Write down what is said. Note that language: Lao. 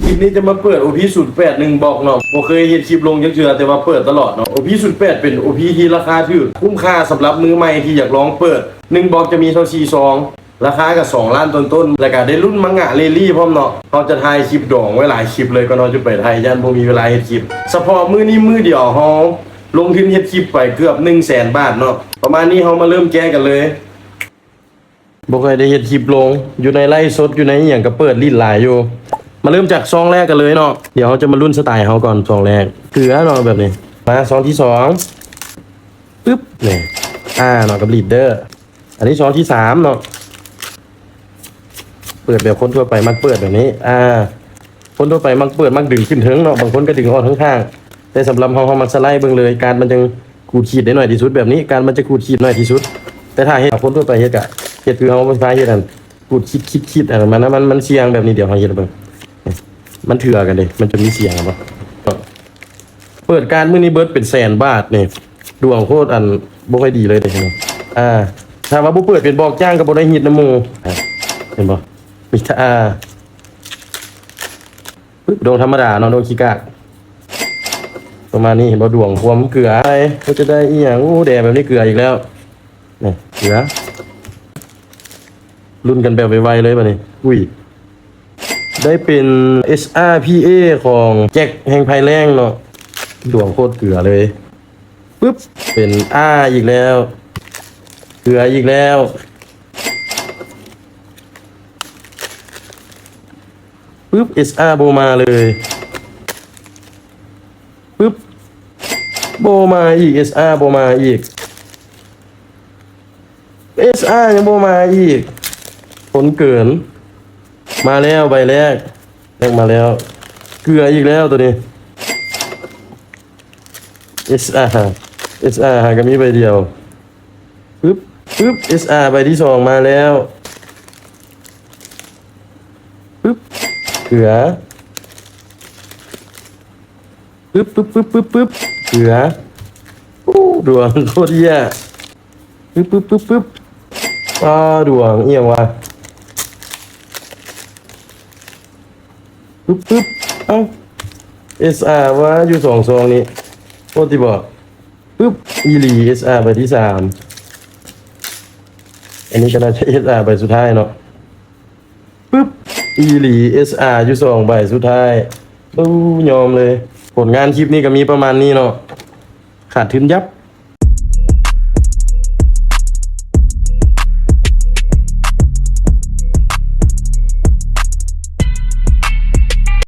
ຄລິບນີ້ຈະມາເປີດ ໂອພີ ສູນແປດ ໜຶ່ງບລັອກເນາະ. ບໍ່ເຄີຍເຮັດຄລິບລົງຈັກເທື່ອ ແຕ່ວ່າເປີດຕະຫຼອດເນາະ. ໂອພີ ສູນແປດ ເປັນ ໂອພີ ທີ່ລາຄາຖືກ, ຄຸ້ມຄ່າສຳລັບມືໃໝ່ທີ່ຢາກລອງເປີດ. ໜຶ່ງບລັອກຈະມີຊາວສີ່ຊອງ, ລາຄາກໍສອງລ້ານຕົ້ນໆ ແລ້ວກໍໄດ້ລຸ້ນມັງງະເຣລລີ້ພ້ອມເນາະ. ເຮົາຈະຖ່າຍຄລິບດອງໄວ້ຫຼາຍຄລິບເລີຍ ກ່ອນເຮົາຈະໄປໄທ ຢ້ານບໍ່ມີເວລາເຮັດຄລິບ. ສະເພາະມື້ນີ້ມື້ດຽວ ເຮົາລົງທຶນເຮັດຄລິບໄປເກືອບໜຶ່ງແສນບາດເນາະ. ປະມານນີ້ ເຮົາມາເລີ່ມແກະກັນເລີຍ. ບໍ່ຄ່ອຍໄດ້ເຮັດຄລິບລົງ ຢູ່ໃນໄລຟ໌ສົດ ຢູ່ໃນອີ່ຫຍັງກໍເປີດຫຼິ້ນຫຼາຍຢູ່. ມາເລີ່ມຈາກຊອງແລກກັນເລີຍເນາະ. ດຽວເຮົາຈະມາລຸ້ນສະໄຕເຮົາກ່ອນ ຊອງແລກ ເກືອເນາະ ແບບນີ້. ມາຊອງທີສອງ ປຶບ ນີ້ ອາ ເນາະ ກັບລີດເດີ. ອັນນີ້ຊອງທີສາມເນາະ ເປີດແບບຄົນທົ່ວໄປມັກເປີດແບບນີ້ ອາ ຄົນທົ່ວໄປມັກເປີດ ມັກດຶງຂຶ້ນເທິງເນາະ, ບາງຄົນກໍດຶງອອກທາງຂ້າງ ແຕ່ສຳລັບເຮົາ ເຮົາມັກສະໄລເບິ່ງເລີຍ ກາດມັນຈັ່ງຂູດຂີດໄດ້ໜ້ອຍທີ່ສຸດ ແບບນີ້ ກາດມັນຈະຂູດຂີດໜ້ອຍທີ່ສຸດ. ແຕ່ຖ້າເຮັດ ຄົນທົ່ວໄປເຮັດກະເຮັດຄືເຮົາໄປເຮັດ ອັນຂູດຂີດ ຂີດ ຂີດ ອັນນັ້ນ ມັນ ມັນ ມັນສ່ຽງແບບນີ້. ດຽວເຮົາເຮັດໃຫ້ເບິ່ງ ມັນເຖື່ອກັນເດ້ ມັນຈະມີສ່ຽງ ເຫັນບໍ່? ເປີດກາດມື້ນີ້ເບິດເປັນແສນບາດນີ້ ດວງໂຄດ ອັນ ບໍ່ຄ່ອຍດີເລີຍເດ້. ອ່າ ຖ້າວ່າບໍ່ເປີດເປັນບລັອກຈ້າງກໍບໍ່ໄດ້ຮິດນຳໝູ່ ເຫັນບໍ່? ມີແຕ່ ອ່າ ປຶບ ດວງທຳມະດາເນາະ ດວງຂີ້ກາກ ປະມານນີ້ ເຫັນບໍ່? ດວງຄວາມເກືອ ເຮົາຈະໄດ້ອີ່ຫຍັງ? ໂອ້ ແດ່ແບບນີ້ເກືອອີກແລ້ວ ນີ້ ເກືອ ລຸ້ນກັນແບບໄວໆເລີຍບາດນີ້. ອຸ້ຍ ໄດ້ເປັນ ເອສອາ ພີເອ ຂອງແຈັກແຫ່ງໄພແລ້ງເນາະ ດວງໂຄດເກືອເລີຍ. ປຶບ ເປັນ ອາ ອີກແລ້ວ ເກືອອີກແລ້ວ. ປຶບ ເອສອາ ບໍ່ມາເລີຍ. ປຶບ ບໍ່ມາອີກ ເອສອາ ບໍ່ມາອີກ ເອສອາ ຍັງບໍ່ມາອີກ ຄົນເກີນ. ມາແລ້ວ ໃບແລກ ແລກມາແລ້ວ ເກືອອີກແລ້ວໂຕນີ້. ເອສອາ ເອສອາ ຫາກໍມີໃບດຽວ. ປຶບ ປຶບ ເອສອາ ໃບທີສອງມາແລ້ວ. ປຶບ ເກືອ ປຶບ ປຶບ ປຶບ ປຶບ ປຶບ ເກືອ. ໂອ້ ດວງໂຄດເຫຍ. ປຶບ ປຶບ ປຶບ ປຶບ ອ້າ ດວງອີ່ຫຍັງວະ? ປຶບ ປຶບ ເອົ້າ ເອສອາ ວ່າຢູ່ສອງຊອງນີ້ ໂອ້ຕິບໍ? ປຶບ ອີ່ຫຼີ ເອສອາ ໃບທີສາມ. ອັນນີ້ກໍໜ້າຈະ ເອສອາ ໃບສຸດທ້າຍເນາະ. ປຶບ ອີ່ຫຼີ ເອສອາ ຢູ່ສອງໃບສຸດທ້າຍ. ໂອ້ ຍອມເລີຍ. ຜົນງານຄລິບນີ້ກໍມີປະມານນີ້ເນາະ ຂາດທຶນຢັບ.